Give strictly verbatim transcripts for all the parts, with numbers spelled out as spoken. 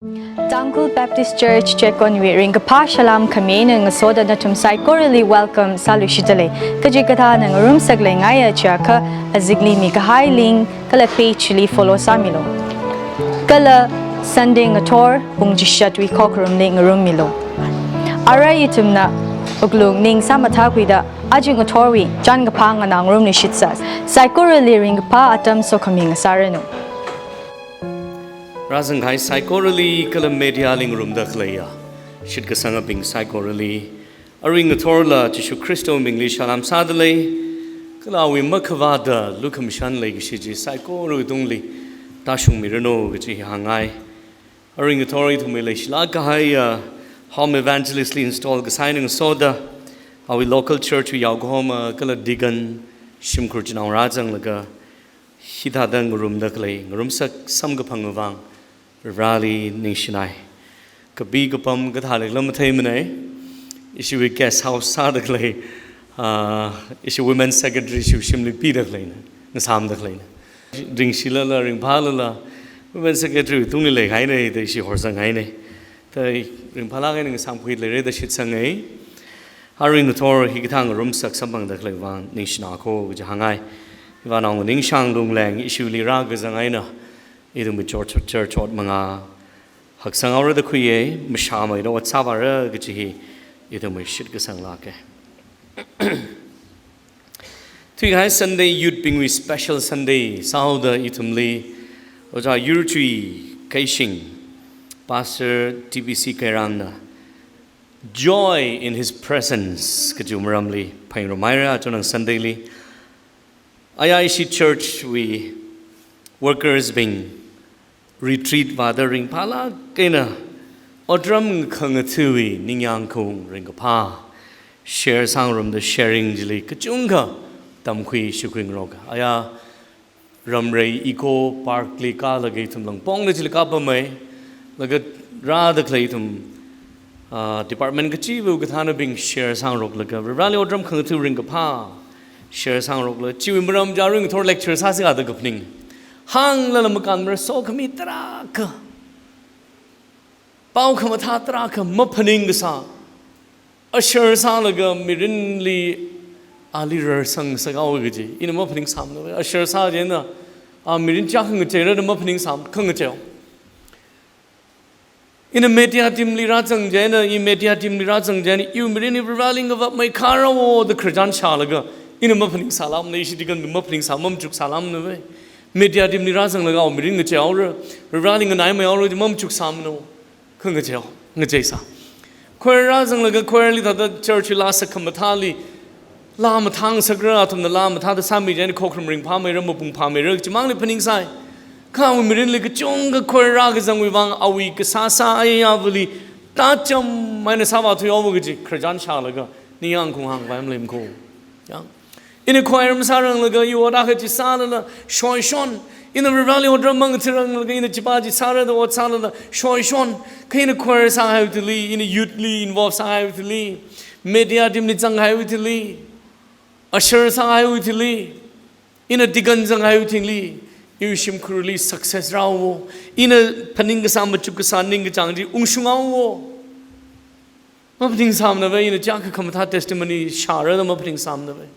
Tangkhul Baptist Church Chekonwui ringkaphā salām khami eina ngasoda nathum saikorali welcome sāluishitdalei. Kachikathāna ngarumsak leingaiya chiakha azingli mikahai link kala page li follow sāmilu. Kala Sunday ngathor pung chishatwui khokharumli ngarummilu. Ara ithumna wuklung ning sāmathākhuida aja ngathorwui chānkaphā nganā ngarumluishitsa. Saikorali ringkaphā atam sokhami ngasāranu. Rāzangkahai saikorali kala media li ngarumda khaleiya shitkasangabing saikorali, arui ngathorla Jishu Khristawui mingli salām sādalei, kala awui makhavāta lukhamashan leikashi chi saikorawui tungli tāshungmiranu kachi hi hāngngai. Arui ngathor ithumwui leishilāk kahaiya home evangelist li install kasā eina ngasoda awui local church wui yaokahoma kala deacon shimkhur chinaongarā zanglaga hithāda ngarumda khalei, ngarumsak samkaphangwui vang Vareli ningshinai. Kapi kapam kathā leikhala matheimanei. Ishiwui guest house sāda khalei, ah, ishi women secretary ishiwui shimli pida khaleina, ngasāmda khaleina. Ringshilala, ringphālala, women secretary tungli leikahainei, da ishi horzanghainei. Da ringphālāk eina ngasāmkhui leirada shitsangai. Arui ngathor hikathā ngarumsak samphangda khalei vang ningshinā kho kaji hāngngai. Ivānao Ningshang Lungleng ishili rākazang eina ithumwui church, church ot mangā haksang haora da khuiya, mashāmeida ot sāvāra kachi hi ithumwui shitkasanglāka. Thuikahai Sunday youth bingwui special Sunday sāhaoda ithumli Ojā Yurchui Keishing, Pastor T B C Keirangna Joy in His Presence kaji maramli phaningrumhaira, achonang Sunday li. Aya ishi church wui workers bing retreat vāda ringphālāk eina otram khangathuiwui ningyāng khaung ringkaphā share sāngarumda sharing chili kachungkha tamkhui shikhui ngaroka. Aya Ramrei Eco Park li kālaga ithum langpongda chili kāpamei, laga rāda khalei ithum, ah, department kachiva̱ kathānabing share sāngaroklaga, Vareli otram khangathu ringkaphā share sāngaroklaga, chiwui maram chi arui ngathor lecture sāsi kada kaphaning. Hānglala makānmara sokhami tarākha, pao khamathā tarākha maphaning kasā, usher sālaga mirinli ali rarsang sākahao kaji ina maphaningsāmana. Usher sā chieina, ah, mirin chak khangacheira da maphaningsām, khangacheihao. Ina media team li rāzang chieina, i media team li rāzang chieina, iwui mirin i Vareli ngavapmei kharao da khararchan shālaga, ina maphaningsālāmana, ishi deacon bing maphaningsā, mamachuk sālāmana ve. Media team li rāzanglaga awui mirin ngacheihaora, Vareli nganaimeihaora, mamachuk sāmana. Khangachei, ngacheisā. Choir rāzanglaga choir li thāda church laa sākhamathāli, laa mathāngasakra, athumna laa mathāda sāmi chieina khokharum ringphāmeira, mapung phāmeira, chimangli phaningsai. Kha awui mirinli kachungkha choir rākazangwui vang, awui kasā sāya vali, tacham maina sāvāthuihaowa kaji khararchan shālaga, ningyāng khaung hāngvai maleimana ko. Yang. Ina choir masāranglaga, i ot akha chi sālala, shoishon. Ina Vareli otram mangathāranglaga, ina chipa chi sāra da ot sālala, shoishon. Kha ina choir sāhaiwui thili, ina youth li involve sāhaiwui thili, media team li zanghaiwui thili, usher sāhaiwui thili, ina deacon zanghaiwui thili, iwui shimkhurli success rāhaowa. Ina phaning kasā, machuk kasā, ningkachāng chi ungshunghaowa. Maphaningsāmana ve, ina chak khamathā testimony shāra da maphaningsāmana ve.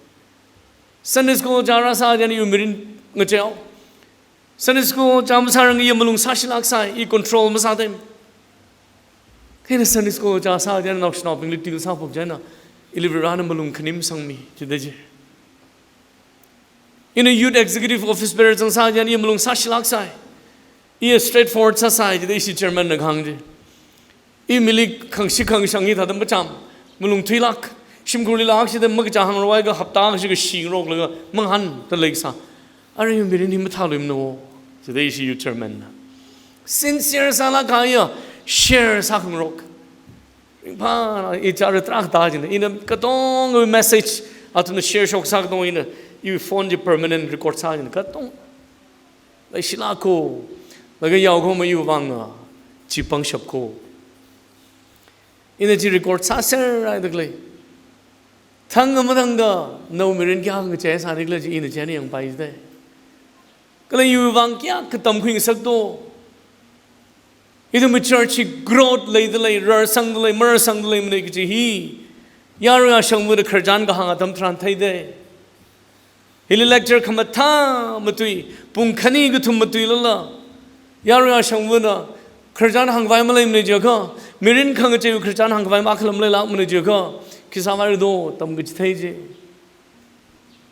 Sunday school ojā rāsā chieina iwui mirin ngacheihao. Sunday school ojā masārang i malung sāshilāk sai, i control masāthem. Kha ina Sunday school ojā sā chieina naoshinaobingli deal sāphok chieina, ili Varena malung khanim sangmi, chida chi. Ina youth executive office bearer zangsā chieina i malung sāshilāk sai. I straightforward sāsai, chida ishi chairman na kahāng chi. I mili khangshi khangshang hi thāda machām, malung thuilāk, shimkhurli lākshida makachā hāngrok akha hapta kashi kashi ngaroklaga, mangahānda leisā. Arui mirin hi mathāluimana wo, chida ishi youth chairman na. Sincere sālāk kahaiya, share sākhangarok. Ringphāna, i chara tarākha tā china, ina katonga message, athumna share shoksā katonga ina, i phone chi permanent record sā china, katong. Leishilāk ko, laga yaokahoma iwui vang, ah, chi pangshap ko. Ina chi record sāserhaida khalei. Thang amathang ka, nawui mirin kayākha ngacheisāra khala chi ina chieina yangpai jidalei. Kala iwui vang kayākha tamkhuingasak to. Ithumwui church hi growth leidalei, rarsangdalei, mararsangdalei manei kaji hi yarui ashangvana khararchan kahāng atam tharan theidei. Hili lecture khamathā matui, pung khani kathum matuilala, yarui ashangvana khararchan hāngkhavai maleimanei jiakha, mirin khangacheiwui khararchan hāngkhavai makhalam leilākmanei jiakha, khi sāvaido, tamkachithei chi.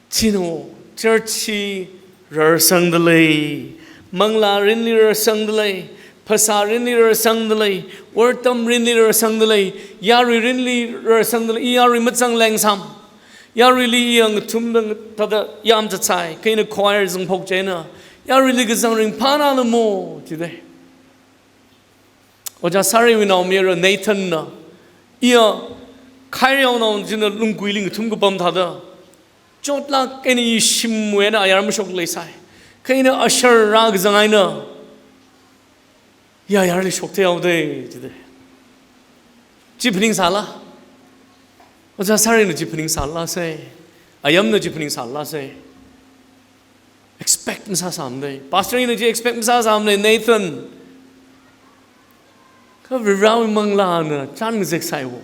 China, church hi rarsangdalei, manglā rinli rarsangdalei, phasā rinli rarsangdalei, wortam rinli rarsangdalei, yarui rinli rarsangdalei, i yarui mazangleng sam. Yaruili i ngathumda thāda yamzatsai, kha ina choir zangphok chieina, yaruili kazang ringphāna lamo, jidei. Ojā Sariwui naomayara Nathan na, iya Khaireo nao china lungguili ngathum kapam thāda, chotlāk eina i shimwui eina ayar mashok leisai. Kha ina usher rākazang eina, ya ayarli shoktheihaodei, jidei. Chi phaningsāla? Ojā Sarina chi phaningsāla sei. Ayamna chi phaningsāla sei. Expect masāsāmanei. Pastor ina chi expect masāsāmanei, Nathan. Kha Varivarawui manglāna chān ngazeksai wo.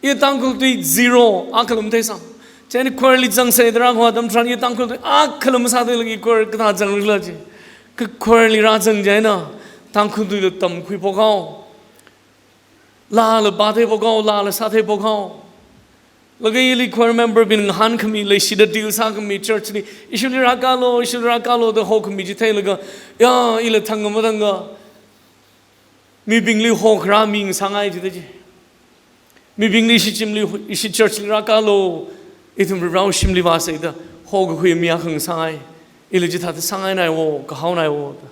I Tangkhul tui zero, akhalam theisang. Chieina choir li zangsei da rākahai atam tharan i Tangkhul tui akhalam masātheilaga i choir kathā zangrila chi. Kha choir li rāzang chieina, Tangkhul tuila tamkhuiphok haowa. Laala pātheiphok haowa, laala sātheiphok haowa. Laga ili choir member bing ngahānkhami, leishida deal sākhami, church li, ishili rākālu, ishili rākālu da hokhami chi theilaga, ya, ila thang mathanga, mibingli hokharā mi ngasāngai jida chi. Mibingli ishi chimli, ishi church li rākālu, ithum Varivarawui shimli vāsei da hokakhui mi akha ngasāngai. Ili chithāda sāngainai wo, kahaonai wo da.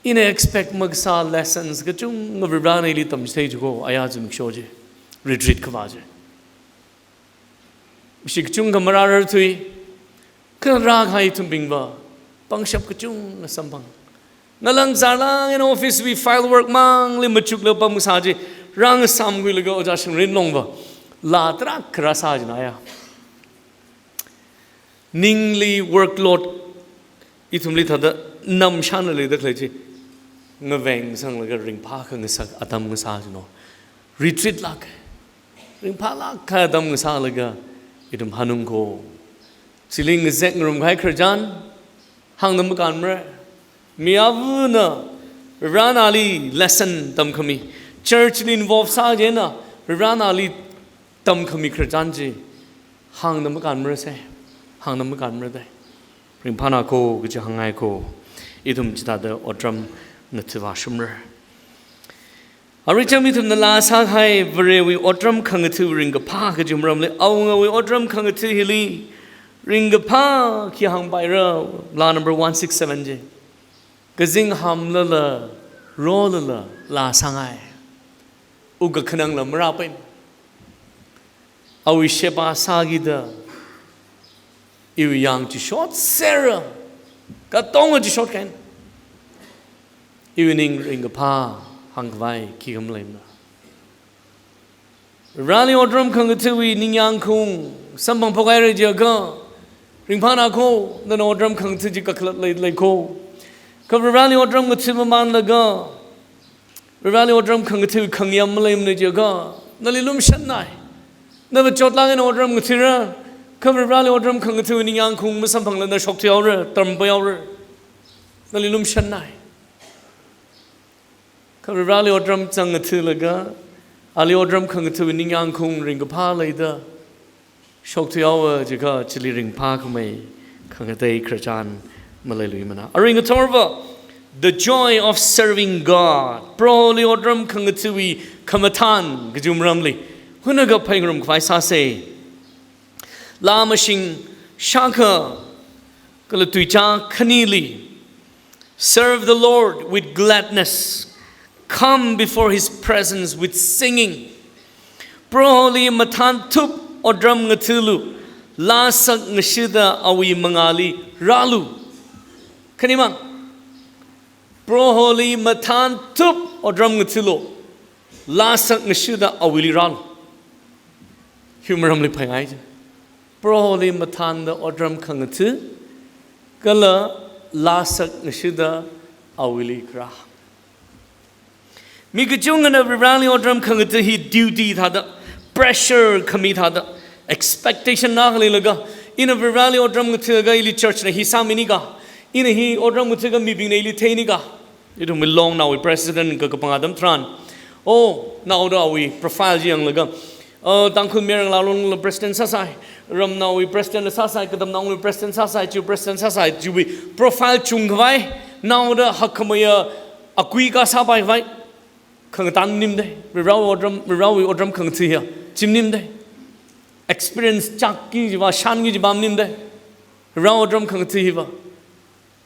Ina expect makasā lessons kachungkha Varivarana ili tamchithei jiko, aya zimiksho chi, retreat khavā chi. Ishi kachungkha marārar thui, kha rākahai ithumbingva, pangshap kachungkha samphang. Ngalang zārlāk eina office wui file work mangli machukla pamkasā chi, rāngasāmkhuilaga Ojā Shangrin Longva, laa tarākha rāsā jina ya. Ningli workload ithumli thāda namshānla leida khalei chi, ngaveng sanglaga ringphā khangasak atam ngasā jino. Retreat lāk, ringphālāk kahai atam ngasālaga ithum hanungko. Chili ngazek ngarumkahai khararchan hāngda makānmara. Mi avana Varivarana ali lesson tamkhami, church li involve sā chieina Varivarana ali tamkhami khararchan chi hāngda makānmara sei, hāngda makānmara dei. Ringphānako kaji hāngngaiko. Ithum chithāda otram ngatha vāshungmara. Arui cham ithumna laa sākahai Varewui otram khangatha ringkaphā kaji maramli, awungawui otram khangatha hili ringkaphā khi hāngpaira, laa number one six seven chi. Kazing hamlala, rolala, laa sāngai. Wukkhanangla marāpaimana. Awui sheba sākida, iwui yāng chishot sera, katonga chishot kahaina. Iwui ning ringkaphā hāngkhavai khikha maleimana. Vareli otram khangatha̱wui ningyāng khaung samphangphok haira jiakha, ringphānako, nana otram khangatha̱ chi kakhalat lei, leiko. Kha Vareli otram khangatha̱ mamānlaga, Vareli otram khangatha̱wui khangyam maleimana jiakha, nali lumshannai. Nava chotlāk eina otram khangatha̱ra, kha Vareli otram khangatha̱wui ningyāng khaung masamphangla na shokthuihaora, tampaihaora. Nali lumshannai. Kha Vareli otram zang ngatha̱laga, ali otram khangatha̱wui ningyāng khaung ringkaphā leida shokthuihaowa jiakha chili ringphākhamei khangatei khararchan maleiluimana. Arui ngathorva, the joy of serving God. Proholi otram khangatha̱wui khamathān kaji maramli, hunaga phai ngarumkhavai sāsei. Laa mashing shākha kala tuichā khanili, serve the Lord with gladness. Come before his presence with singing. Proholi mathānthup otram ngatha̱lu, laa sakngashida awui mangāli rālu. Khanimang. Proholi mathānthup otram ngatha̱lu, laa sakngashida awuili rālu. Hi maramli phaingai chi. Proholi mathānda otram khangatha̱, kala lāsakngashida awuili kharā. Mi kachungana Varivarali otram khangatha hi duty thāda, pressure khami thāda, expectation na khaleilaga, ina Varivarali otram ngathaga ili church na hi sāminika, ina hi otram ngathaga mibingna ili theinika. Ithumwui longnaowui president kakapang atam tharan, oh, naoda awui profile chi yanglaga, uh, Tangkhul Mayar Ngalā Longla president sāsai, Ramnaowui president sāsai, Katamnaowui president sāsai, chiwui president sāsai, chiwui profile chungkhavai, naoda hakkhameiya akui kasāpai khavai, khangatā maningmana. Varivarawui otram, Varivarawui otram khangatha hiya chi maningmana. Experience chakki kajiva, shānki kajiva maningmana. Varivarawui otram khangatha hiva,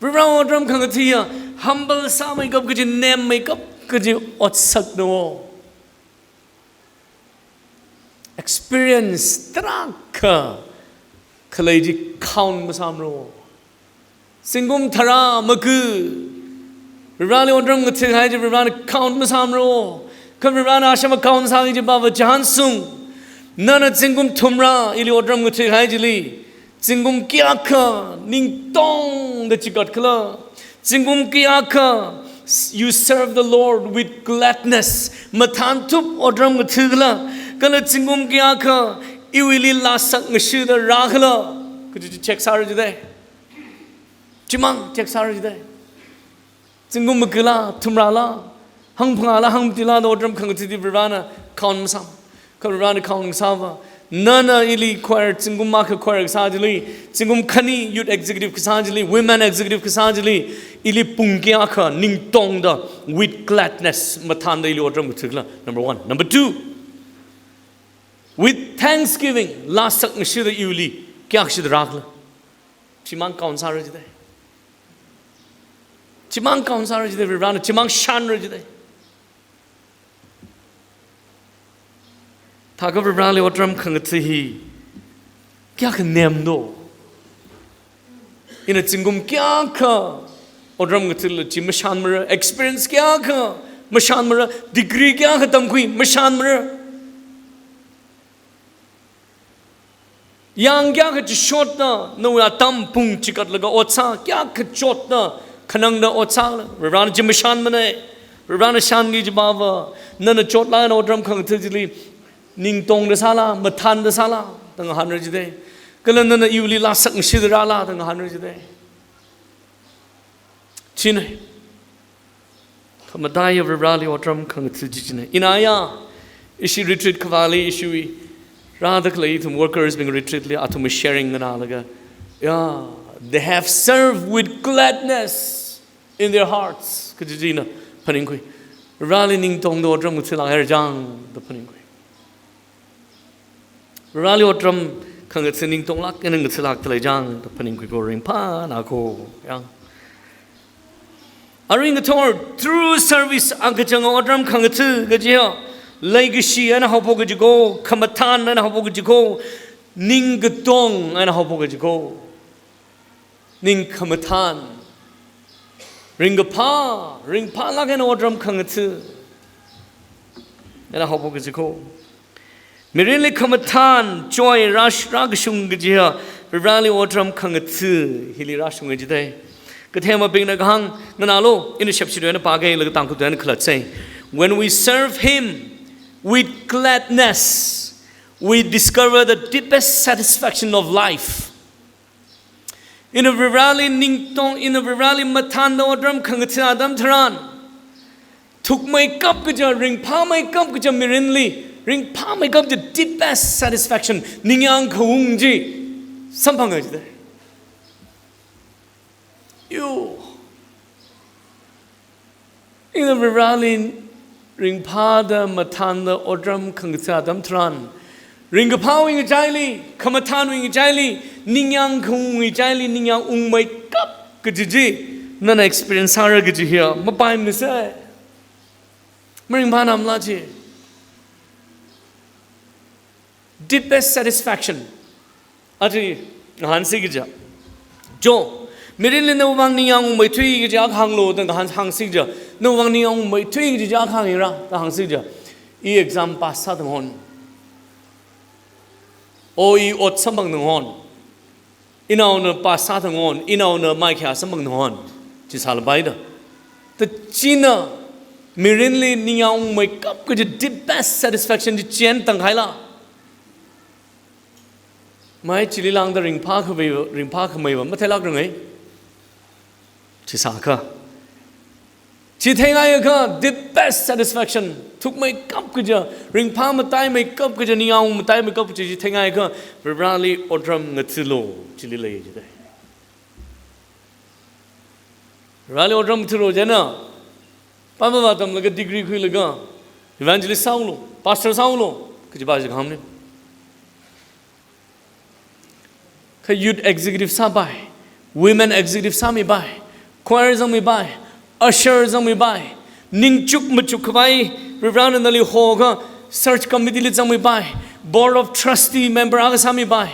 Varivarawui otram khangatha hiya humble sāmeikap kaji, nemmeikap kaji otsakna. Experience tarākha khalei chi count masāmara. Zingkum tharā maga Varivarali otram ngathahai chi Varivarana count masāmara. Kha Varivarana ashama count sāki kajiva chihānsung. Nana zingkum thumrā ili otram ngathahai chili, zingkum kayākha ningtongda chigatkhala, zingkum kayākha s-, you serve the Lord with gladness, mathānthup otram ngathakhala, kala zingkum kayākha iwuili lāsakngashida rākhala kaji chi check sāra jidalei. Chimang check sāra jidalei. Zingkum magala, thumrāla, hangphangāla, hangmatīla da otram khangathadi Varivarana count masā. Kha Varivarana count sāva, nana ili choir, zingkum akha choir kasā chili, zingkum khani youth executive kasā chili, women executive kasā chili, ili pung kayākha ningtongda, with gladness, mathānda ili otram ngathakhala. Number one. Number two, with thanksgiving, lāsakngashida iwuili kayākha shida rākhala. Chimang count sāra jidalei. Chimang count sāra jidalei, Varivarana chimang shānra jidalei. Thākha Varivarali otram khangatha hi kayākha nemdo. Ina zingkum kayākha otram ngathakhala chi mashānmara, experience kayākha mashānmara, degree kayākha tamkhui mashānmara. Yāng kayākha chishotda, nawui atam pung chigatlaga ot sā, kayākha chotda, khanangda ot sāla, Varivarana chi mashānmana. Varivarana shānki kajivava, nana chotlāk eina otram khangatha chili ningtongda sāla, mathānda sāla da ngahānra jidalei. Kala nana iwuili lāsakngashida rāla da ngahānra jidalei. China. Khamataiya Varivarali otram khangatha chi china. Ina ya, ishi retreat khavāli, ishiwui rāda khalei ithum workers bing retreat li athum sharing nganālaga, ya, they have served with gladness in their hearts kaji china phaningkhui. Varivarali ningtongda otram ngathalāk haira chang da phaningkhui. Varivarali otram khangatha ningtonglāk eina ngathalākda lei chang da phaningkhui ko, ringphāna ko, yang. Arui ngathor, through service akachanga otram khangatha kaji ya, leikashi eina haophok kaji ko, khamathān eina haophok kaji ko, ning katong eina haophok kaji ko. Ning khamathān, ringkaphā, ringphālāk eina otram khangatha eina haophok kaji ko. Mirinli khamathān, joy, rāsh-, rākashung kaji ya, Varivarali otram khangatha hili rāshunga jidalei. Kathemabingna kahāng, nganālu, ina shepshi tuina pākei, laga Tangkhul tuina khalatsei. When we serve Him with gladness, we discover the deepest satisfaction of life. Ina Varivarali ningtong, ina Varivarali mathānda otram khangatha atam tharan, thukmeikap kaja, ringphāmeikap kaja mirinli, ringphāmeikap kaja deepest satisfaction, ningyāng khaung chi samphanga jidalei. Yo. Ina Varivarali ringphāda mathānda otram khangatha atam tharan, ringkaphāwui ngachaili, khamathānwui ngachaili, ningyāng khaungwui ngachaili, ningyāng ungmeikap kaji chi nana experience sāra kaji hiya mapaimana se. Maringphānamala chi. Deepest satisfaction. Aja, ngahānsi kaja. Jo, mirinli nawui vang ningyāng ungmeithui kaji akha hānglu da ngahān, hāngsi kaja. Nawui vang ningyāng ungmeithui kaji akha hāngira da hāngsi kaja. I exam pass sāda hon. O i ot samphangda hon. Inaona pass sāthangon, inaona maikha samphangthangon, chi sālapai da. Ta china mirinli ningyāngmeikap kaji deepest satisfaction chi chieina tangkhaila. Mai chili lāngda ringphākhameiva, ringphākhameiva matheilākrangai. Chi sākha. Chi theingaikha deepest satisfaction, thukmeikap kaja, ringphā mataimeikap kaja, ningyāng mataimeikap kaja chi theingaikha, Vareli otram ngathālu, chili lei jidai. Vareli otram ngathālu chieina, Bible vātamlaga degree khuilaga, evangelist sāulu, pastor sāulu, kajipa chi khamni. Kha youth executive sāpai, women executive sāmipai, choir zangmipai, usher zangmipai, ningchuk machukkhavai, Varena nali hokha search committee li zangmipai, board of trustee member akha sāmipai,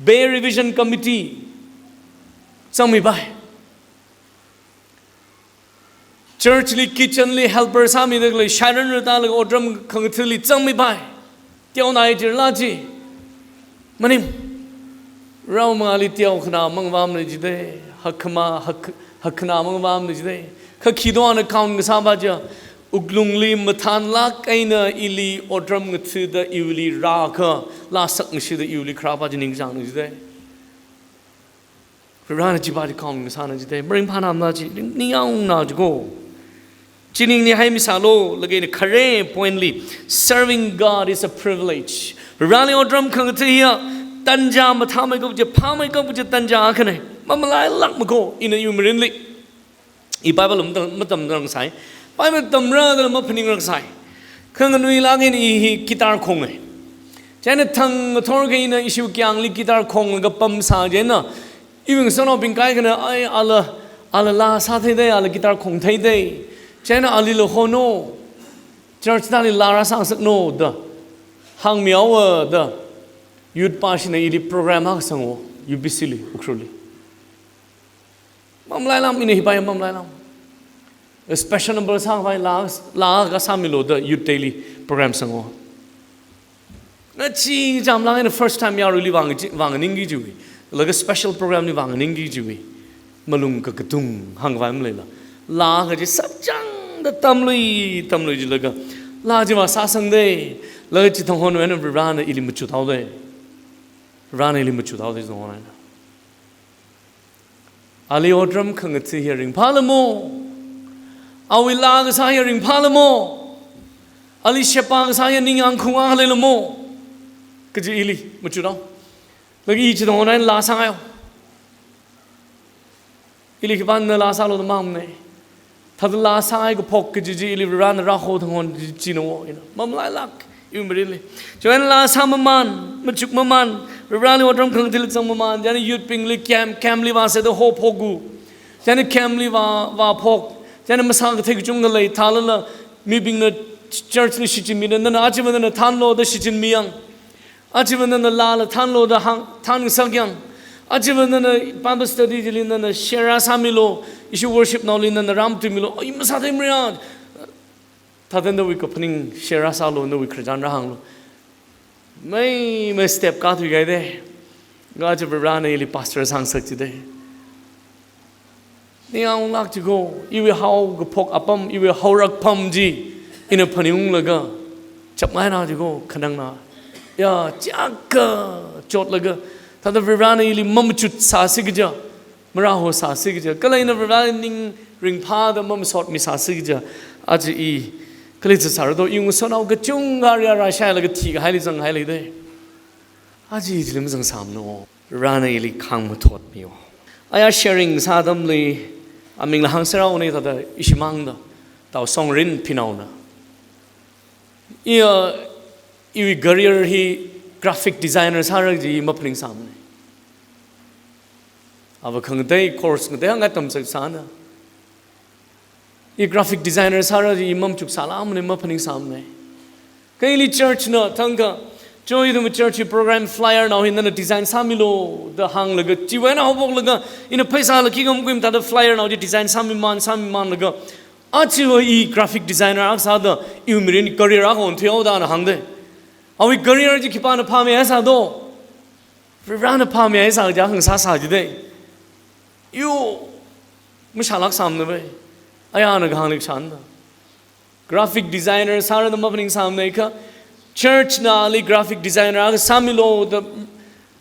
Bay Revision Committee zangmipai. Church li kitchen li helper sāmida khalei, shairan rātālaga otram khangathāli zangmipai. Teonai jirla chi. Maning. Rao mangāli teokhana mangvamna jidai. Hakkhamā, hak-, hakkhanā mangvamna jidai. Kha khi tongna count ngasāpa chi. Wuklungli mathānlāk eina ili otram ngathāda iwuili rākha, laa sakngashida iwuili kharāpa chi ningchāngna jidai. Varena chipa chi count ngasāna jidai, maringphānamna chi, ning-, ningyāngna jiko. Chi ningli haimi sālu, laga ina khare point li, serving God is a privilege. Vareli otram khangathā hiya, tanja mathāmeikap kaja, phāmeikap kaja tanja akhana. Mamalailākmako, ina iwui mirinli. I Bible matam, matamrang sai. Bible tamra da maphaningrang sai. Khanganuilāk eina i hi guitar khonga. Chieina thang ngathor kha ina ishi kyangli guitar khonglaga pamsā chieina, iwui ngasotnaobing kaikhana, ai, ala, ala laa sātheidei, ala guitar khongtheidei. Chieina alila hono, church tali laa rāsāngasakno da hāngmihaowa da. Youth pashina ili program akha sango, U B C li, Ukhrulli. Mamalailām, ina hipa mamalailām. Special number sākhavai laa, laa akha sāmilu da youth day li program sango. Ngachee chamlāk eina first time yaruili vāng chi, vānganingki chiwui. Laga special program li vānganingki chiwui. Malung kakatung hāngkhavai maleila. Laa kaji sachangda tamlui, tamlui jilaga. Laa chiva sāsangdei. Laga chithang honwui eina Varena ili machut haodei. Varena ili machut haodei chithang honwui eina. Ali otram khangathā hiya ringphālamo. Awui laa kasā hiya ringphālamo. Ali sheba kasā hiya ningyāng khaunga leilamo. Kaji ili machut hao. Laga i chithang honwui eina laa sāngai hao. Ili khipāna laa sālu da mamangna. Thāda laa sāngai kaphok kaji chi ili Varena rāho thang hon chi, china wo ina. Mamalailāk, iwui mirinli. Chieina laa sāmaman, machukmaman, Vareli otram khangathāli zangmaman, chieina youth bingli camp, camp li vāsāda hophoku. Chieina camp li vā, vāphok. Chieina masākathei kachungkha lei, thālala, mibingna church li shichinmida, nana achiva nana thānlu da shichinmiyang. Achiva nana laala thānlu da hāng, thānngasakyang. Achiva nana Bible study chili nana share sāmilu, ishi worship naoli nana rāmatuimilu, ai masāthei mriya. Thāda nawui kaphaning share sālu, nawui khararchan rāhānglu. Mai, mai step kathui kahaidei. Kha aja Varena ili pastor sāngasak jidei. Ningyānglāk jiko, iwui haokaphok apam, iwui haorakpham chi, ina phaningunglaga, chapngaina jiko, khanangna. Ya, chiyākha chotlaga, thāda Varena ili mamachut sāsi kaja, marāho sāsi kaja, kala ina Vareli ning ringphāda mamasotmi sāsi kaja, aja i, kali sāsāra do, iwui ngasotnao kachungkha rāra shailaga thikahaili zanghailei dei. Aja i chili mazangsāmano. Varena ili khāngmathotmiyo. Aya sharing sā atamli, amingla hāngserhaonei thāda ishimangda, Taosongrin Phinaona. Iya, iwui career hi graphic designer sāra kaji i maphaningsāmanei. Ava khangatei course ngatei hānga tamsak sāna. I graphic designer sāra i mamachuk sālamanei, maphaningsāmanei. Kha ili church na thangkha, choi ithum church program flyer nao hi nana design sāmilu da hānglaga, chiwui eina haophoklaga, ina pheisāla khikha makhuimi thāda flyer nao chi design sāmiman, sāmimanlaga. Aja i graphic designer akha sāda, iwui mirin career akha onthuihaoda na hāngdei. Awui career chi khipāna phāmi sādo. Varivarana phāmihaisā kaja hāngsāsā jidei. Yo, mashālāksāmana bai. Ayana kahāngli shānda. Graphic designer sārada maphaningsāmana kha, church nali graphic designer akha sāmilu da,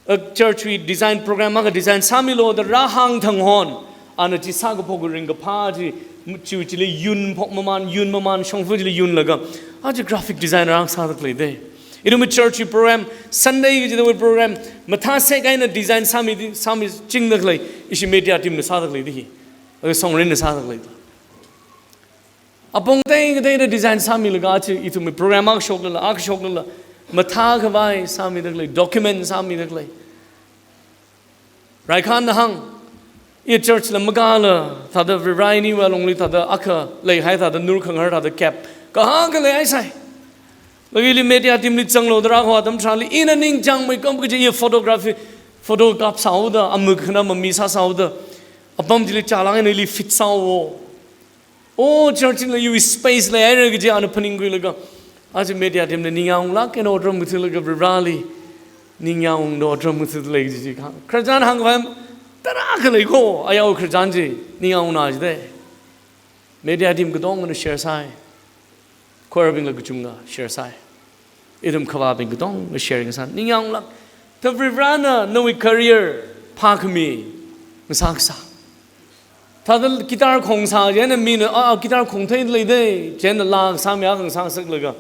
uh, church wui design program akha design sāmilu da rāhāng thang hon. Ana chi sākaphok ringkaphā chi, chiwui chili yun phok mamān, yun mamān, shongfa chili yunlaga, aja graphic designer akha sāda khaleidei. Ithumwui church wui program, Sunday kajidawui program, mathāsek eina design sāmi, sāmichingda khalei, ishi media team na sāda khaleidei hi. Laga songrinna sāda khaleidei. Apong tei kateida design sāmilaga aja ithumwui program akha shoklala, akha shoklala, mathākhavai sāmida khalei, document sāmida khalei. Raikhanna hāng, i church la makāla, thāda Varivara iniwui alungli thāda akha leihai, thāda nur khangar, thāda cap kahāng akha leihaisai. Laga ili media team li zanglu da rākahao atam tharanli, ina ningchāngmeikap kaji i photography, photo kapsāhaoda, amuk khana mami sāsāhaoda, apam chili chālāk eina ili fit sāhaowa. O, church la iwui space leihaira kaji ana phaningkhuilaga, aja media team na ningyāng unglāk eina otram ngathalaga Varivarali ningyāng ungda otram ngathada lei kaji chi kha. Khararchan hāngkhavai tarākha leiko, ayao khararchan chi ningyāng ungna jidei. Media team katongana share sāi. Choir bingla kachungkha share sāi. Ithum khavābing katongna sharing sā. Ningyāng unglāk. Thā Varivarana nawui career phākhami ngasā kasā. Thāda guitar khongsā chieina mina, "Ah, ah, guitar khongthei leidei," chieina laa kasā mi akha ngasāsaklaga,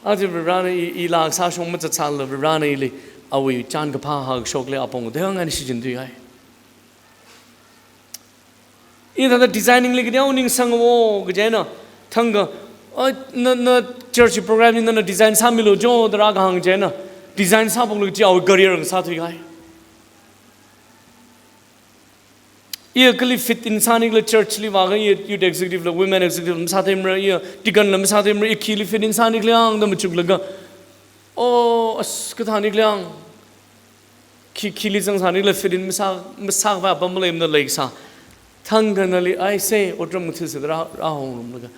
aja Varivarana i, i laa kasā shong mazatsālala Varivarana ili awui chān kaphā hāngshokli apong tei hāng eina shichin tuihai. I thāda designing li kateonao ningsangwo kaji eina, thangkha, "Oi, na, na church program li nana design sāmilu jo," da rākahāng chieina, design sāphoklaga chi awui career ngasā thuihai. I kali fit in sānikhala church li vākha, i youth executive la, women executive la masātheimara, i deacon la masātheimara, i khili fit in sānikhala yāngda machuklaga, "Oh, as kathānikhala yāng. Khi, khili zangsānikhala fit in masā, masākhavai apam maleimana," leikasā. Thangkha nali aise otram ngathasa da rā, rāhongrumlaga,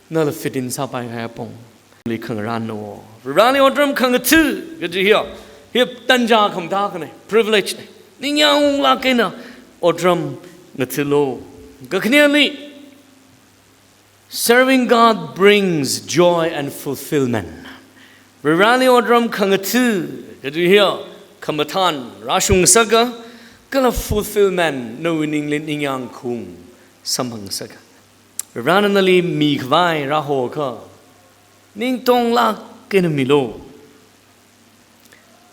nala fit in sāpaikahai apongli khangarānwo. Varivarali otram khangatha kaji hiya, hiya tanja khamathā akhana, privilege na. Ningyāng unglāk eina otram ngathalu. Kakhaneli, serving God brings joy and fulfillment. Varivarali otram khangatha kaji hiya khamathān rāshungngasaka, kala fulfillment, nawui ningli ningyāng khaung samphangngasaka. Varivarana nali mikhavai rāhokha, ning katonglāk eina milu.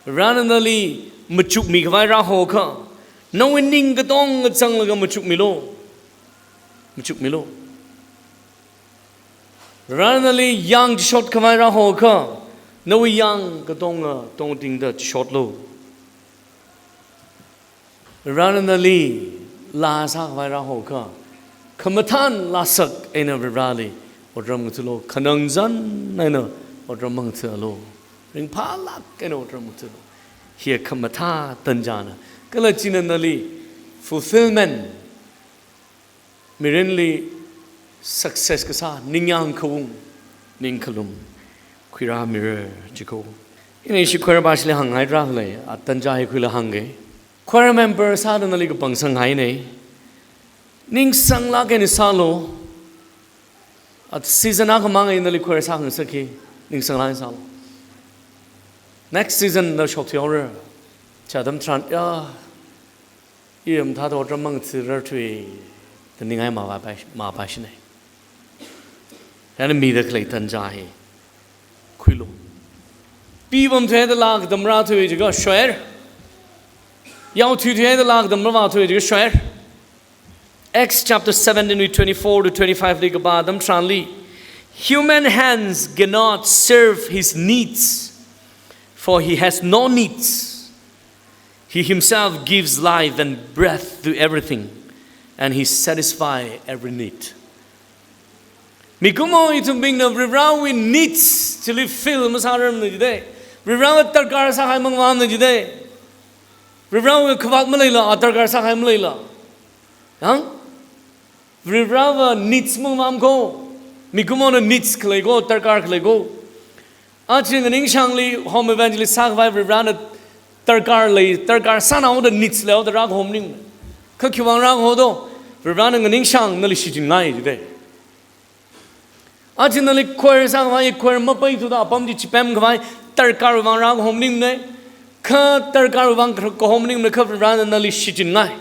Varivarana nali machukmikhavai rāhokha, nawui ning katonga zanglaga machukmilu. Machukmilu. Varivarana nali yāng chishotkhavai rāhokha, nawui yāng katonga tongtingda chishotlu. Varivarana nali laa sākhavai rāhokha, khamathān lāsak eina Varivarali otram ngathalu, khanangzan eina otram mangathalu, ringphālāk eina otram ngathalu. Hiya khamathā tanjana. Kala china nali fulfillment, mirinli success kasā, ningyāng khaung, ning khalum khuirāmira jiko. Ina ishi choir bashli hāngngai rākhalei, a tanja hi khuila hāngke. Choir member sāda nali kapangsangngaina. Ningsanglāk eina sālu. A season akhamang eina nali choir sāngasakki, ningsanglāk eina sālu. Next season na shokthuihaora. Chi atam tharan, ya, i mathāda otram mangathararthui da ningai mavāpai, mavāpaishina. Chieina mida khalei tanja hi khuilu. Pipamthuida laa katam rāthui jiakha shoer. Yaothuithuida laa katam rāvāthui jiakha shoer. Acts chapter seventeen, verse twenty-four to twenty-five li kapā atam tharanli, "Human hands cannot serve his needs, for he has no needs. He himself gives life and breath to everything, and he satisfies every need." Mikumo ithumbingna Varivarawui needs chili fill masārarmana jidei. Varivarawui darkar sākahai mangavāmana jidei. Varivarawui khavāt maleila, a darkar sākahai maleila. Yang? Varivarawui needs mangavāmako. Mikumona needs khalei ko, darkar khalei ko. Aja nganingshangli home evangelist sākhavai Varivarana darkar lei, darkar sānaoda, needs leihaoda rākaho maningmana. Kha khiwuivang rākaho do? Varivarana nganingshang nali shichin ngai jidalei. Aja nali choir sākhavai, choir mapaithuda apam chi chipemkhavai darkarwui vang rākaho maningmana. Kha darkarwui vang kaho maningmana, kha Varivarana nali shichin ngai.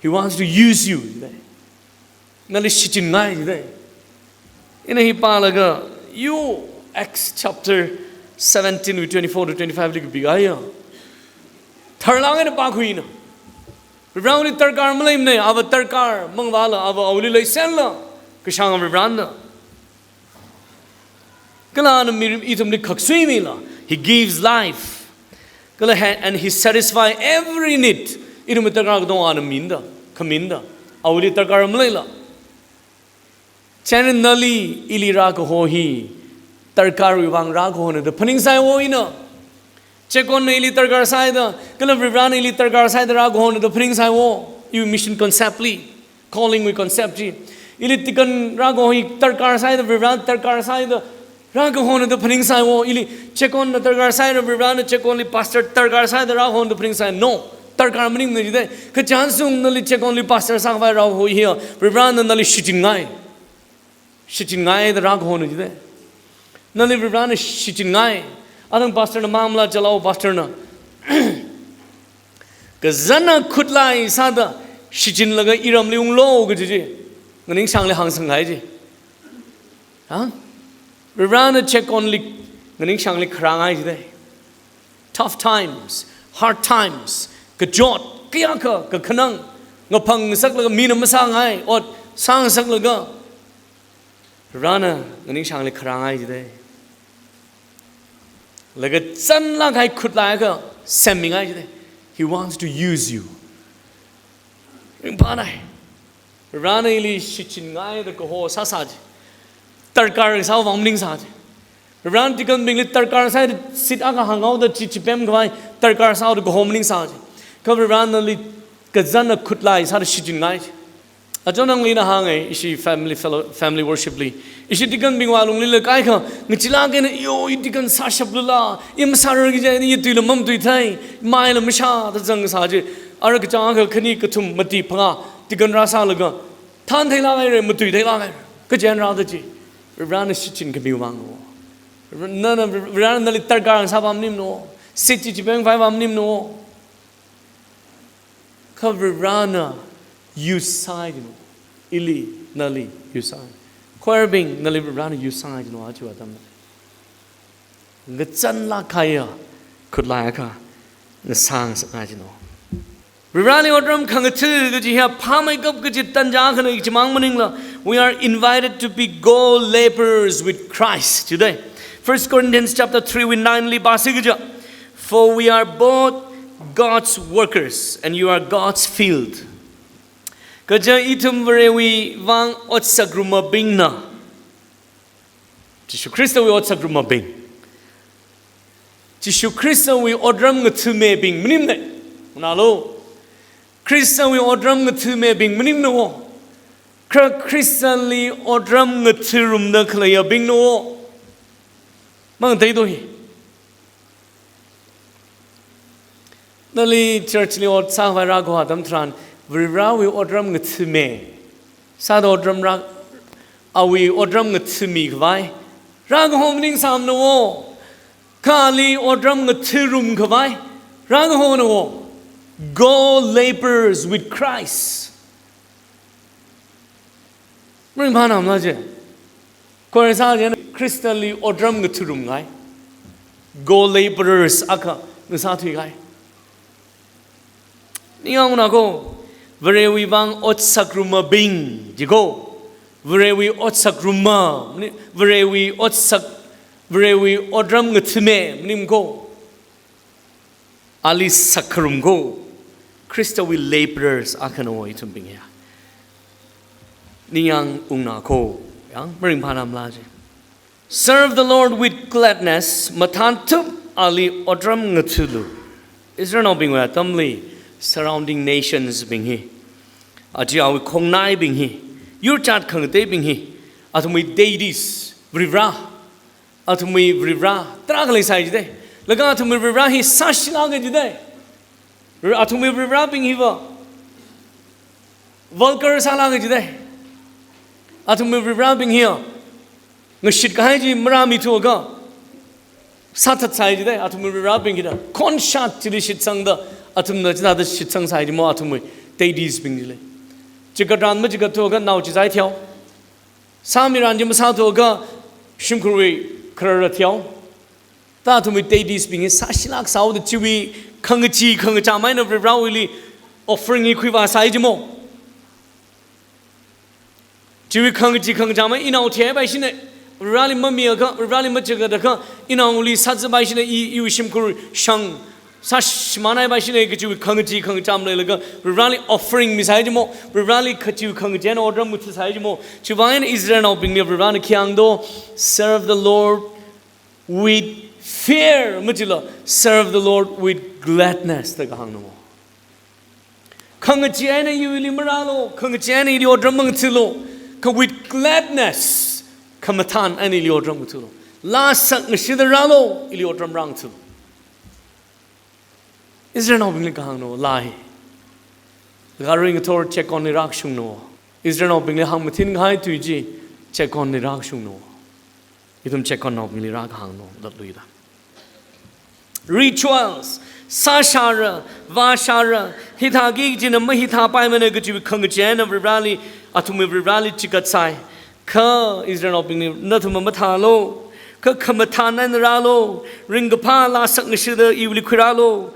He wants to use you jidalei. Nali shichin ngai jidalei. Ina hi pālaga, yo, Acts chapter seventeen wui twenty-four to twenty-five li kapikahai ya. Tharlāk eina pākhuina. Varivarawui darkar maleimana, ava darkar mangvala, ava awuili leiserla, kashāng Varivarana. Kala ana mi ithumli khaksuimila, he gives life. Kala ha-, and he satisfy every need. Ithumwui darkar katonga ana minda, khaminda, awuili darkar maleila. Chieina nali ili rākaho hi darkarwui vang rākahona da phaningsai wo ina. Chekonna ili darkar sāhaida, kala Varivarana ili darkar sāhaida rākahona da phaningsai wo. Iwui mission concept li, calling wui concept chi. Ili deacon rākaho hi darkar sāhaida, Varivarana darkar sāhaida rākahona da phaningsai wo. Ili chekonna darkar sāhaida, Varivarana chekonli pastor darkar sāhaida rākahona da phaningsai. No, darkar maningmana jidalei. Kha chānsung nali chekonli pastor sākhavai rākaho hiya, Varivarana nali shichin ngai. Shichin ngaida rākahona jidalei. Nali Varivarana shichin ngai. Athang pastor na mamla chalao pastor na. Kazanna khutlai sāda shichinlaga iramli unglu kaji chi. Nganingshangli hāngsang ngai ji. Ha? Varivarana chekonli nganingshangli kharā ngai jidalei. Tough times, hard times, kachot, kayākha, kakhanang, ngaphang ngasaklaga, mina masāngai ot sāngasaklaga, Varivarana nganingshangli kharā ngai jidalei. Laga zanlāk kahai khutlai akha semmi ngai jidalei. He wants to use you. Ringphānai. Varivarana ili shichin ngaida kaho sāsā ji. Darkar sāwui vang maningsā ji. Varivarana deacon bingli darkar sāhaida seat akha hānghaoda chi chipemkhavai darkar sāhaoda kaho maningsā ji. Kha Varivarana nali kazanna khutlai sāda shichin ngai ji. Achon nangli ina hānga, ishi family fellow, family worship li. Ishi deacon bingwui lunglila kaikha, ngachilāk eina, yo, i deacon sāshap lula, i masārar kaji eina, i tuila mamatuithei, maila mashā da zangsā ji. Ara kachāng akha khani kathum mati phangā, deacon rāsālaga, thantheilāk haira, matuitheilāk haira. Kaji eina rāda ji. Varivarana shichin khamiwui vang wo. Nana, Varivarana nali darkar sāvā maningmana wo. Seat chi chipemkhavai vā maningmana wo. Kha Varivarana use sāi jino. Ili, nali use sāi. Choir bing, nali Varivarana use sāi jino, aja atamna. Ngazanlāk kahaiya khutlai akha ngasāngasakngai jino. Varivarali otram khangatha kaji hiya phāmeikap kaji tanja akhana, chimang maningla, we are invited to be co-laborers with Christ today. First Corinthians chapter three wui nine li pāsi kaja, "For we are both God's workers and you are God's field." Kaja ithum Varewui vang otsak rumabingna. Jishu Khristawui otsak rumabing. Jishu Khristawui otram ngathumibing maningmana. Nalo. Khristawui otram ngathumibing maningmana wo. Kha Khristali otram ngathurumda khaleiyabingna wo. Mangateido hi. Nali church li ot sākhavai rākaho atam tharan, Varivarawui otram ngathumi. Sāda otram rā, awui otram ngathumikhavai rākaho maningsāmana wo. Kha ali otram ngathurumkhavai rākahona wo. Go laborers with Christ. Maringphānamala je. Kha sāda Khristali otram ngathurumngai. Go laborers akha ngasāthuingai. Ningyāng ungnako, Varewui vang otsak rumabing jiko. Varewui otsak ruma, Varewui otsak, Varewui otram ngathumi maningko. Ali sakkharumko, Khristawui laborers akhana wo ithumbing ya. Ningyāng ungnako, yang maringphānamala je. Serve the Lord with gladness, mathānthup ali otram ngathulu. Israelnaobingwui atamli, surrounding nations bing hi, aja awui khongnaibing hi, yurchat khangateibing hi, athumwui deities, Varivara, athumwui Varivara tarākha leisai jidalei. Laga athumwui Varivara hi sāshilāka jidalei. Athumwui Varivarābing hiva vulgar sālāka jidai. Athumwui Varivarābing hiya ngashitkahai chi marāmithuakha sāthatsai jidai. Athumwui Varivarābing hina khonshat chili shitsangda, athumna chithāda shitsangsai jimo, athumwui deities bing chili. Chigatran machigatthuakha nao chizai theo. Sāmiran chi masāthuakha shimkhurwui kharara theo. Ta athumwui deities bing hi sāshilāk sāhaoda chiwui khangachee khangacham eina Varivarāwuili offering hi khuivāsai jimo. Chiwui khangachee khangacham eina inao theipai shina, Varivarāli mamiakha, Varivarāli machigata kha, inaoli sāzapai shina, i, iwui shimkhur shang sāshimānhaipai shina kajiwui khangachee khangacham leilaga Varivarāli offering misai jimo, Varivarāli kajiwui khangachee eina otram ngathasai jimo. Chiwui vang eina Israelnaobingli Varivarāna khi hāngdo, "Serve the Lord with fear," machila, "Serve the Lord with gladness," da kahāngno. Khangachee eina ili marālu, khangachee eina ili otram mangathalu, kha with gladness, khamathān eina ili otram ngathalu. Laa sakngashida rālu, ili otram rāngathalu. Israelnaobingli kahāngno laa hi. Laga ringathor checkon li rākashungno. Israelnaobingli hāngmathin kahai tui chi checkon li rākashungno. Ithum checkon naobingli rākahāngno, latluida. Rituals, sāshāra, vāshāra, hithāki kajina mahithāpaimana kajiwui khangachee eina Varivarāli, athumwui Varivarāli chigatsai. Kha Israelnaobingli, "Nathumna mathālu, kha khamathān eina rālu, ringkaphā laa sakngashida iwuili khuirālu,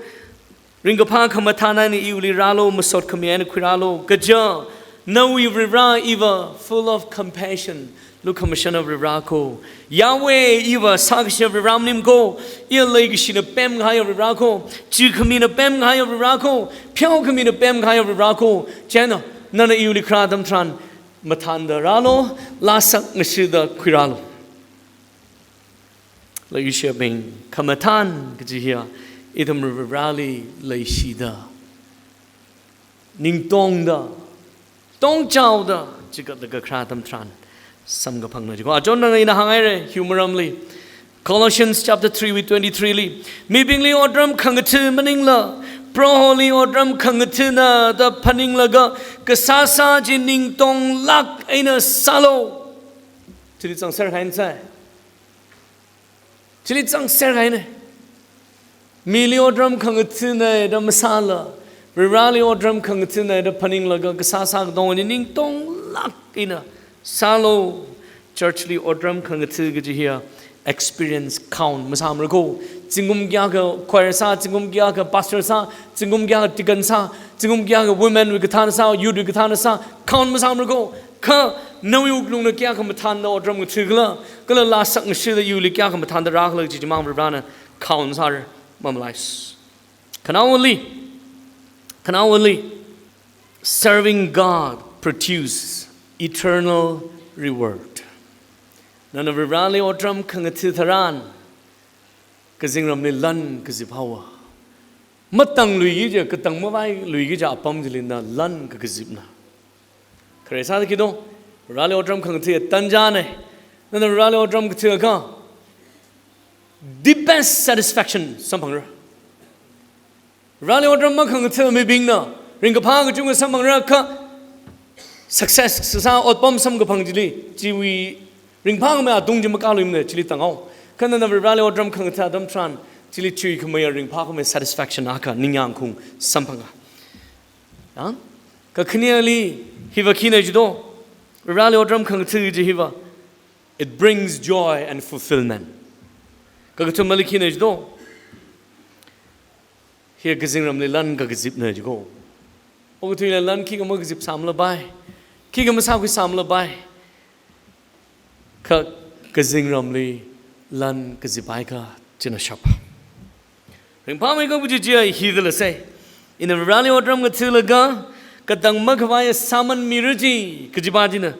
ringkaphā khamathān eina iwuili rālu, masot khami eina khuirālu, kaja nawui Varivarā iva full of compassion, lukhamashana Varivarā ko, Yahweh iva sākashina Varivarā maning ko, iya leikashina pemkahaiya Varivarā ko, chikhamina pemkahaiya Varivarā ko, pheokhamina pemkahaiya Varivarā ko, chieina nana iwuili kharā atam tharan mathānda rālu, laa sakngashida khuirālu." Leikashiyabing, khamathān kaji hiya ithum Varivarāli leishida, ningtongda, tongchaoda chigatlaga kharā atam tharan samkaphangna jiko. Achonna ina hānghaira, hiwui maramli. Colossians chapter three wui twenty-three li, "Mibingli otram khangatha maningla, Proholi otram khangathana da phaninglaga, kasāsā chi ningtonglāk eina sālu." Chili zangser kahaina sai. Chili zangser kahaina. Mili otram khangathana da masāla, Varivarāli otram khangathana da phaninglaga kasāsā katonga chi ningtonglāk eina sālu. Church li otram khangatha kaji hiya experience count masāmara ko. Zingkum kayākha choir sā, zingkum kayākha pastor sā, zingkum kayākha deacon sā, zingkum kayākha women wui kathāna sā, youth wui kathāna sā, count masāmara ko. Kha nawui wuklungna kayākha mathānda otram ngathakhala, kala laa sakngashida iwuili kayākha mathānda rākhala kaji chimang Varivarāna count sāra, mamalaisa. Khanaowali, khanaowali, serving God produce eternal reward. Nana Varivarāli otram khangatha tharan, kazingramli lan kazip haowa. Matangluiki kaji, katang mavailuiki kaji apam chili na lan kakazipna. Khare sāda kido, Varivarāli otram khangatha tanja ne. Nana Varivarāli otram khangatha kha, deepest satisfaction samphangra. Varivarāli otram makhangatha mibingna ringkaphā kachungkha samphangra kha, success sāsā otpam samkaphang chili, chiwui ringphākhamei atung chi makāluimana, chili tanghao. Kha nana Varivarāli otram khangatha atam tharan, chili chuikhameiya ringphākhamei satisfaction akha ningyāng khaung samphanga. Ya? Kakhaneali hiva khina jido, Varivarāli otram khangatha kaji hiva, it brings joy and fulfillment. Kakathumali khina jido, hiya kazingramli lan kakazipna jiko. Okathuila lan khikha makazip sāmalapai, khikha masākhui sāmalapai. Kha kazingramli lan kazip haikha china shap. Ringphāmeikap kaji chiya hithāla sai. Ina Varivarāli otram ngathalaga, katang makhavaiya sāman mira chi, kajipa china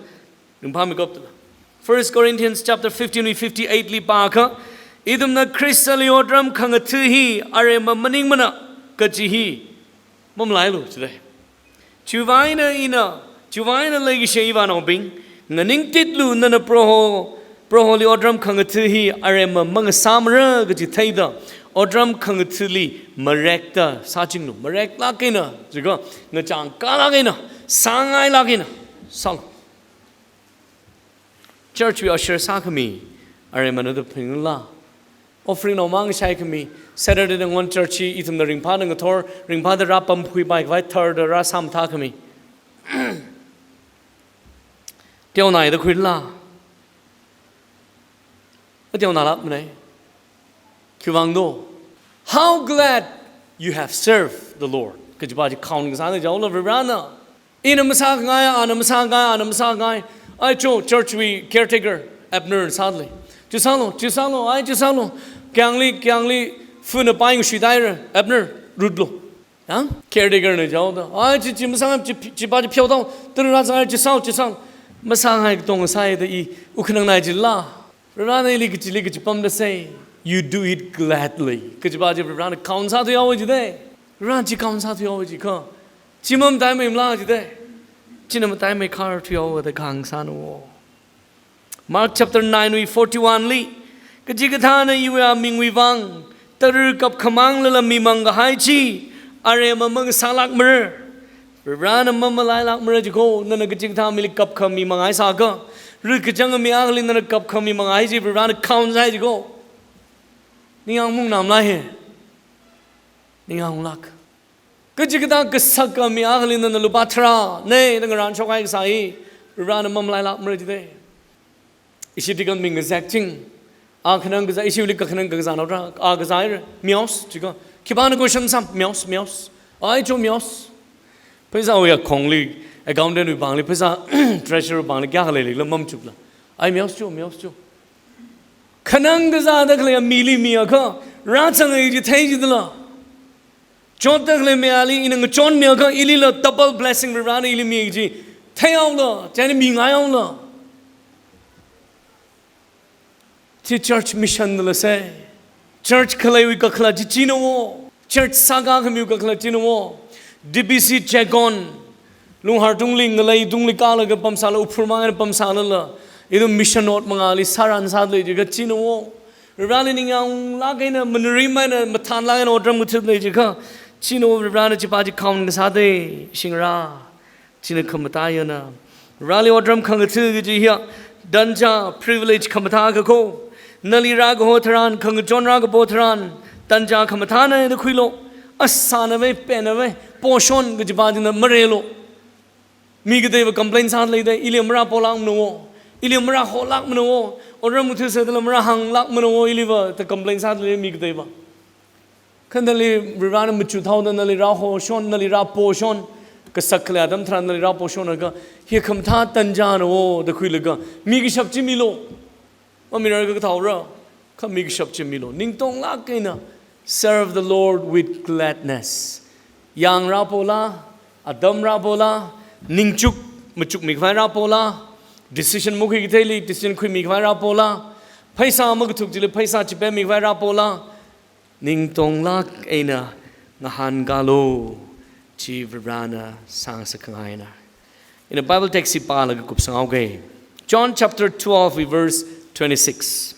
ringphāmeikap tala. First Corinthians chapter fifteen wui fifty-eight li pākha, ithumna Khristali otram khangatha hi aremma maningmana kaji hi mamalailu jidai. Chiwuivang eina ina, chiwuivang eina leikashi ivānaobing, nganingtitlu nana Proho, Proholi otram khangatha hi aremma mangasāmara kaji theida, Otram khangathāli marekta sāchinglu. Mareklāk eina, jiakha ngachangkālāk eina, sāngailāk eina sālu. Church wui usher sākhami, aremana da phaningla. Offering naomang shaikhami, Saturday da ngon church hi ithumna ringphāda ngathor, ringphāda rāpamkhuipai khavai, tharda rāsāmathākhami. Teonaida khuila. Ateonalākmana. Khiwuivang do? How glad you have served the Lord. Kajipa chi count kasāna jaola Varivarana. Ina masāngai, ana masāngai, ana masāngai. Ai cho, church wui caretaker, Abner sāli. Chi sālu, chi sālu, ai chi sālu. Kayāngli, kayāngli, funa pai ngashuidaira, Abner, rutlu. Yang, caretaker na jaoda. Ai, chi, chi masāngai, chi, chipa chi pheodao. Tara rāzangai, chi sālu, chi sālu. Masāngai katong sāida i, ukhanang nai jila. Varivarana ili kachili kachipamda sai. You do it gladly. Kajipa chi Varivarana count sāthuihaowa jida. Varivarana chi count sāthuihaowa jiakha. Chi mamataimei mala jida. China mataimei khar thuihaowa da kahāng sāna wo. Mark chapter nine wui forty-one li, kachikathāna iwui amingwui vang tara kapkhamanglala mimang kahai chi, aremamang sālākmara. Varivarana mamalailākmara jiko, nana kachikathā mili kapkhamimang haisākha, rikachang mi akhali nana kapkhamimang hai chi, Varivarana count sāi jiko. Ningyāng mung namlai he. Ningyāng lāk. Kachikathā kasaka mi akhali nana lupā tharā, nei, nana ngarān shokhai kasā hi, Varivarana mamalailākmara jida. Ishi deacon mi ngazek ching, a khanang kazā, ishiwuili kakhanang kazā naoda, a kazāra, meos, jiakha. Khipāna question sāmi, meos, meos. Ai cho meos. Pheisāwui akhongli, accountant wui pāngli, pheisā treasurer pāngli, kayākha leilila mamachukla. Ai meos cho, meos cho. Khanang kazāda khalei mili miakha, rāzangai chi thei jidala. Chotda khalei mi ali ina ngachonmiakha ilila double blessing Varivarana ili mi chi theihaola, chieina mingaihaola. Chi church mission la sai. Church khaleiwui kakhalat chi china wo. Church sākā khamiwui kakhalat china wo. D B C Checkon. Lunghar tungli, ngalei tungli kālaga pamsāla, uphur mangana pamsālala. Ithum mission ot mangāli sāran sālei jiakha china wo. Varivarali ningyāng lāk eina, manari maina, mathānlāk eina otram ngathālei jiakha, china wo Varivarana chipa chi count kasāda, shingra. China khamataiya na. Varivarali otram khangathā kaji hiya, tanja, privilege khamathā kako. Nali rākaho tharan, khangachon rākapo tharan, tanja khamathāna da khuilu. Asāna ve, pena ve, portion kajipa china marelu. Mi kateiva complain sālei da, ili marāpolākmana wo, ili marāholākmana wo, otram ngathāsa dala marāhānglākmana wo, iliva da complain sālei mi kateiva. Kha nali Varivarana machut haoda nali rāhoshon, nali rāposhon, kasak khalei atam tharan nali rāposhonakha, hi khamathā tanjana wo da khuilaga, mi kashap chi milu. Mamirarka kathaora, kha mi kashap chi milu. Ningtonglāk eina, serve the Lord with gladness. Yāng rāpola, atam rāpola, ningchuk, machukmi khavai rāpola, decision makhui katheili, decision khuimi khavai rāpola, pheisā makathuk chili, pheisā chipemmi khavai rāpola, ningtonglāk eina ngahānkālu, chi Varivarana sāngasak khangaina. Ina Bible text hi pālaga kupsanghaoga. John chapter twelve, verse twenty-six.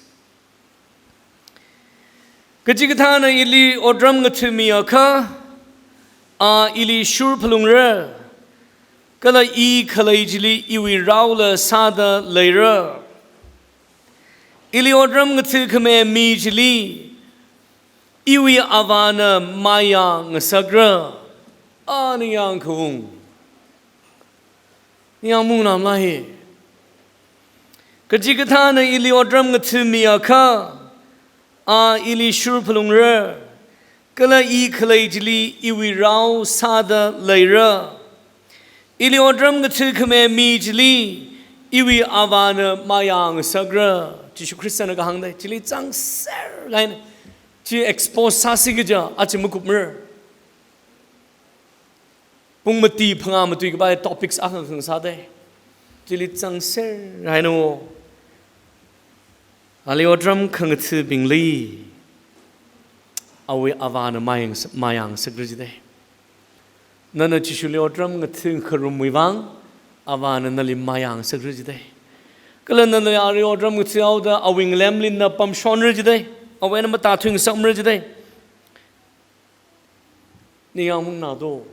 Kachikathāna ili otram ngathāmiakha, a ili shurphalungra, kala i khalei chili iwui raola sāda leira. Ili otram ngathākhami mi chili, iwui Avāna mayā ngasakra. A ningyāng khaung. Ningyāng mung namla hi. Kachikathāna ili otram ngathāmiakha, a ili shurphalungra, kala i khalei chili iwui rao sāda leira. Ili otram ngathākhami mi chili iwui Avāna mayā ngasakra. Jishu Khristana kahāngda, chili changser kahaina. Chi expose sāsi kaja, achi makupmara. Pung mati phangā matui kapai topics akha khangasāda. Chili changser haina wo. Ali otram khangathābingli awui Avāna mayang, mayā ngasakra jida. Nana Jishuli otram ngathā kharumwui vang, Avāna nali mayā ngasakra jida. Kala nana ali otram ngathāhaoda awui ngalemli na pamshonra jida. Awui eina matāthui ngasakmara jida. ningyāng maungna do.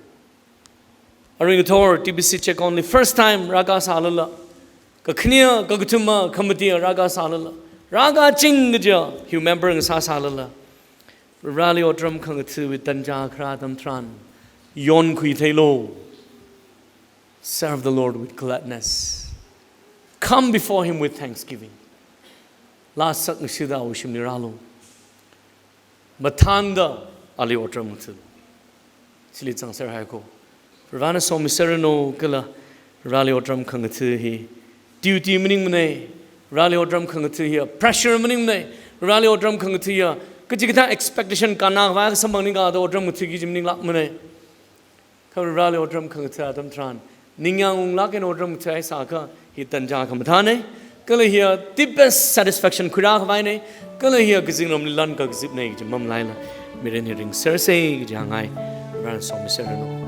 Aring ngathor T B C check only first time rākasālala, kakhane, kakathuma, khamati rākasālala, rākaching kaja hi member ngasāsālala, Vareli otram khangatha̱wui tanja kharā atam tharan, yonkhui theilu. Serve the Lord with gladness. Come before Him with thanksgiving. Laa sakngashida awui shimli rālu. Mathānda ali otram ngatha̱. Chili zangser haiko. Varena somiserranu kala Vareli otram khangatha̱ hi duty maningmana. Vareli otram khangatha̱ hi pressure maningmana. Vareli otram khangatha̱ hi kachikathā expectation kannakhavai kasamphang maningkha da otram ngatha̱ki kaji maninglākmana. Kha Vareli otram khangatha̱ atam tharan, ningyāng unglāk eina otram ngatha̱ sākha, hi tanja khamathāna, kala hi deepest satisfaction khuirākhavaina, kala hi kazingramli lan kakazipna kaji mamalaila, mirin hi ringsersa kaji hāngngai. Varena somiserranu.